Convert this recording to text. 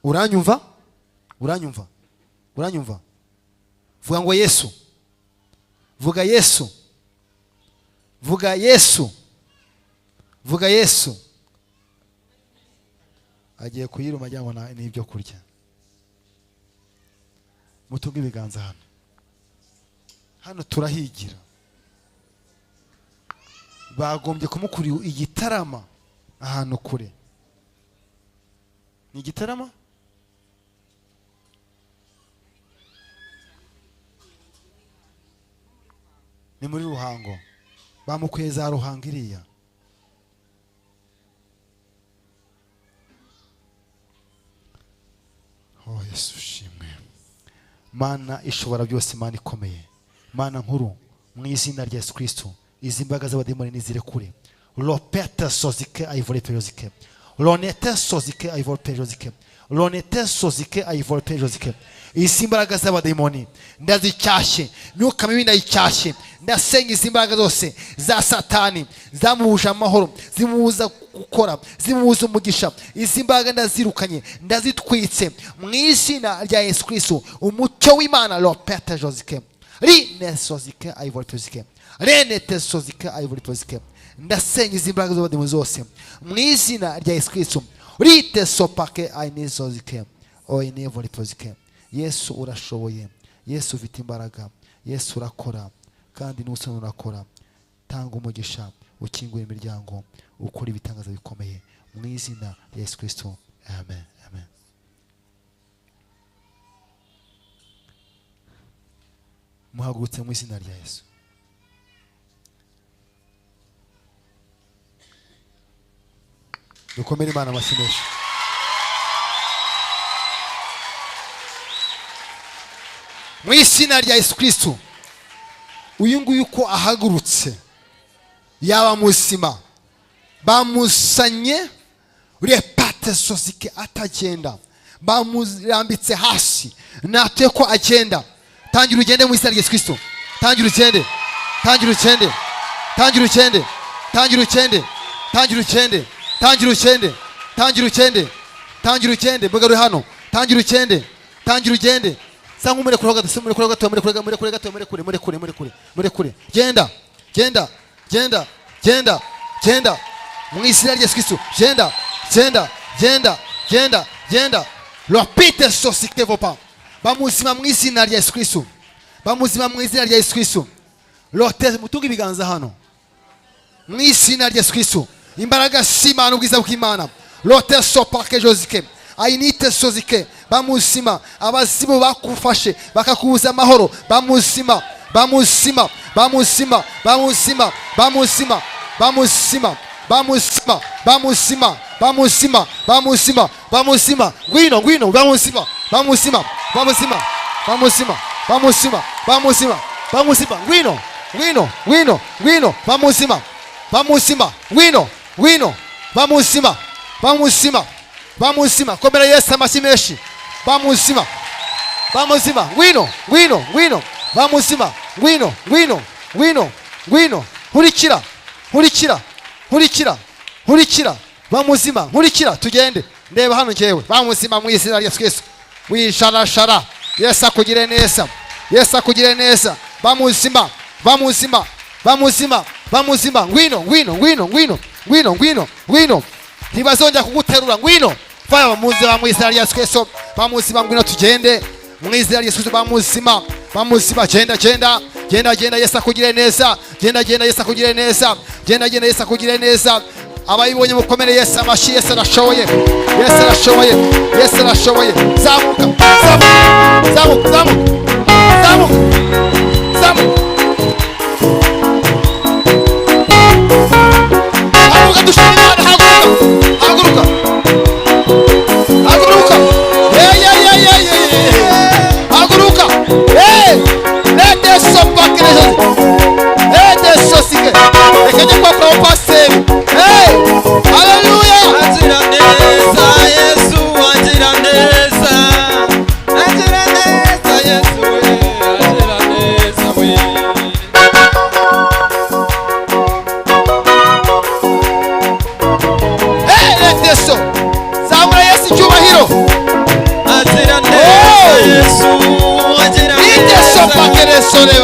Uranyumva? Uranyumva? Uranyumva? Vuga ngo Yesu. Vuga Yesu. Vuga Yesu. Vuga Yesu. Agiye kuyiruma agira ngo ni ibyo kurya. Mutunge ibiganza hano. Hano turahigira. Bagombye kumukurira igitarama ahantu kure. Ni igitarama? Ni muri Ruhango. Bamukuye za Ruhango iriya. Oh Yesu shimwe. Mana ishobora byose, Mana ikomeye, Mana nkuru, mu izina rya Yesu Kristo, izi mbaraga z'abademoni nizirekure. Lopeta sozike ayivore perozike. Lonete sozike ayivore perozike. Lonete sozike ayivore perozike. Izi mbaraga z'abademoni ndazicyashye, myuka mibi ndayicyashye, ndasenga izi mbaraga zose za Satani zamuhuje amahoro, zimubuza gukora, zimubuza umugisha. Izi mbaraga ndazirukanye, ndazitwitse mu izina rya Yesu Kristo, umucyo w'Imana. Lopeta jozike rine sozike ayivore perozike. Renete sozike ayivore perozike. Ndasenga izi mbaraga z'abademoni zose mu izina rya Yesu Kristo. Rite sopake ayinezozike oyinevore perozike. Yesu urashoboye, Yesu ufite imbaraga, Yesu urakora kandi n'usana urakora. Tanga umugisha, ukingura imiryango, ukora ibitangaza bikomeye mu izina rya Yesu Kristo. Amen. Amen. Muhagurutse mu izina rya Yesu. Dukomere Imana amashyi menshi. Mu izina rya Yesu Kristo, uyu nguyu uko ahagurutse yaba muzima, bamusanye repate sosike atagenda, bamurambitse hasi, natuye ko agenda. Tangira ugende mu izina rya Yesu Kristo. Tangira ugende, tangira ugende, tangira ugende, tangira ugende, tangira ugende, tangira ugende, tangira ugende, tangira ugende. Mugarure hano. Tangira ugende, tangira ugende. Sanga umurekure gato, umurekure gato, umurekure, umurekure gato, umurekure, umurekure, umurekure, umurekure. Genda, genda, genda, genda, genda mu izina rya Yesu Kristo. Genda, genda, genda, genda, genda. Lopite sosike vopa. Bamuzima mu izina rya Yesu Kristo. Bamuzima mu izina rya Yesu Kristo. Lote mutunge ibiganza hano mu izina rya Yesu Kristo. Imbaraga z'Imana, ubwiza bw'Imana. Lote sopake josike ayinite sozike. Bamuzima abazimu bakufashe bakakubuza amahoro. Bamuzima, bamuzima, bamuzima, bamuzima, bamuzima, bamuzima, bamuzima, bamuzima, bamuzima, bamuzima, bamuzima. Ngwino, ngwino, bamuzima, bamuzima, bamuzima, bamuzima, bamuzima, bamuzima, bamuzima. Ngwino, ngwino, ngwino, ngwino, bamuzima, bamuzima, ngwino, ngwino, bamuzima, bamuzima, bamuzima. Komera Yesu amashyi menshi. Bamuzima, bamuzima, ngwino, ngwino, ngwino, bamuzima, ngwino, ngwino, ngwino, ngwino. Nkurikira, nkurikira, nkurikira, nkurikira, bamuzima, nkurikira, tugende. Ndeba hano njyewe. Bamuzima mu izina rya Yesu Kristo. Wisharashara. Yesu akugire neza, Yesu akugire neza. Bamuzima, bamuzima, bamuzima, bamuzima. Ngwino, ngwino, ngwino, ngwino, ngwino, ngwino, ngwino. Ntibazongera kuguterura. Ngwino. Faya bamuzima mu izina rya Yesu Kristo. Bamuzima, ngwino tugende mu izina rya Yesu Kristo. Bamuzima, bamuzima, genda, genda, genda, genda. Yesu akugire neza. Genda, genda, Yesu akugire neza. Genda, genda, Yesu akugire neza. Abayibonye mukomere Yesu amashyi. Yesu arashoboye, Yesu arashoboye, Yesu arashoboye. Zamuka, zamuka, zamuka, zamuka, zamuka, zamuka. Haguruka dushime Imana. Haguruka, haguruka, haguruka. Ye, ye, ye, ye, ye, ye. Haguruka. Hey, lete sopake lete sosike. Reka njye kwa pasiteri. Hey, haleluya. Agira neza Yesu, agira neza, agira neza Yesu, Basore.